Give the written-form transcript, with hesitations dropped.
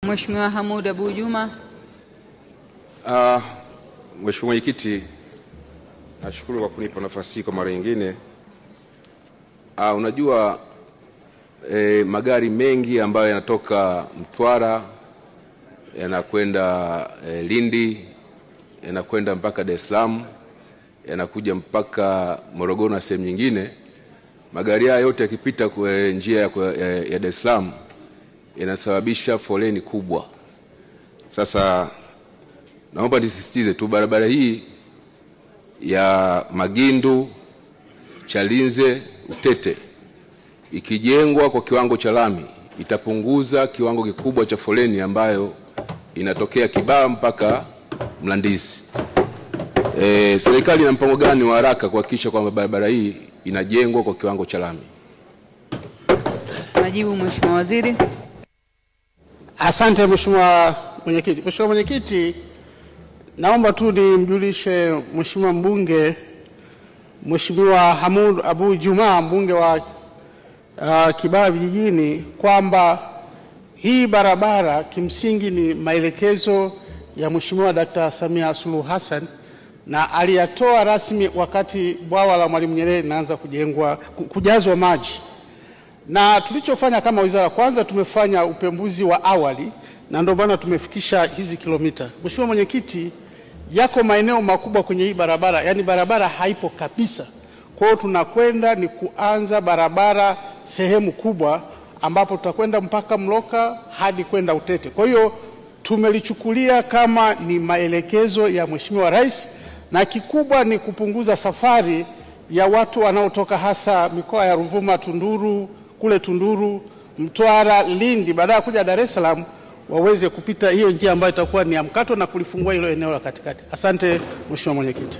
Mheshimiwa Hamoud Abu Juma. Mheshimiwa Mwenyekiti, nashukuru kwa kunipa nafasi kwa mara nyingine. Unajua magari mengi ambayo yanatoka Mtwara yanakwenda Lindi, yanakwenda mpaka Dar es Salaam, yanakuja mpaka Morogoro na sehemu nyingine, magari haya yote yakipita kwa njia ya Dar es Salaam yanasababisha foleni kubwa. Sasa naomba nisisitize tu, barabara hii ya Magindu Chalinze Utete ikijengwa kwa kiwango cha lami itapunguza kiwango kikubwa cha foleni ambayo inatokea Kibaha mpaka Mlandizi. Serikali ina mpango gani wa haraka kuhakikisha kwamba barabara hii inajengwa kwa kiwango cha lami? Majibu, Mheshimiwa Waziri. Asante Mheshimiwa Mwenyekiti. Mheshimiwa Mwenyekiti, naomba tu nimjulishe Mheshimiwa mbunge Mheshimiwa Hamoud Abu Juma, mbunge wa Kibaha vijijini, kwamba hii barabara kimsingi ni maelekezo ya Mheshimiwa Dr. Samia Suluhu Hassan, na aliyatoa rasmi wakati bwawa la Mwalimu Nyerere linaanza kujengwa, kujazwa maji. Na tulichofanya kama wizara, kwanza tumefanya upembuzi wa awali na ndio maana tumefikisha hizi kilomita. Mheshimiwa Mwenyekiti, yako maeneo makubwa kwenye hii barabara, yani barabara haipo kabisa. Kwa hiyo tunakwenda ni kuanza barabara sehemu kubwa ambapo tutakwenda mpaka Mloka hadi kwenda Utete. Kwa hiyo tumelichukulia kama ni maelekezo ya Mheshimiwa Rais, na kikubwa ni kupunguza safari ya watu wanaotoka hasa mikoa ya Ruvuma, Tunduru, kule Tunduru, Mtwara, Lindi, baada ya kuja Dar es Salaam waweze kupita hiyo njia ambayo itakuwa ni ya mkato na kulifungua hilo eneo la katikati. Asante Mheshimiwa Mwenyekiti.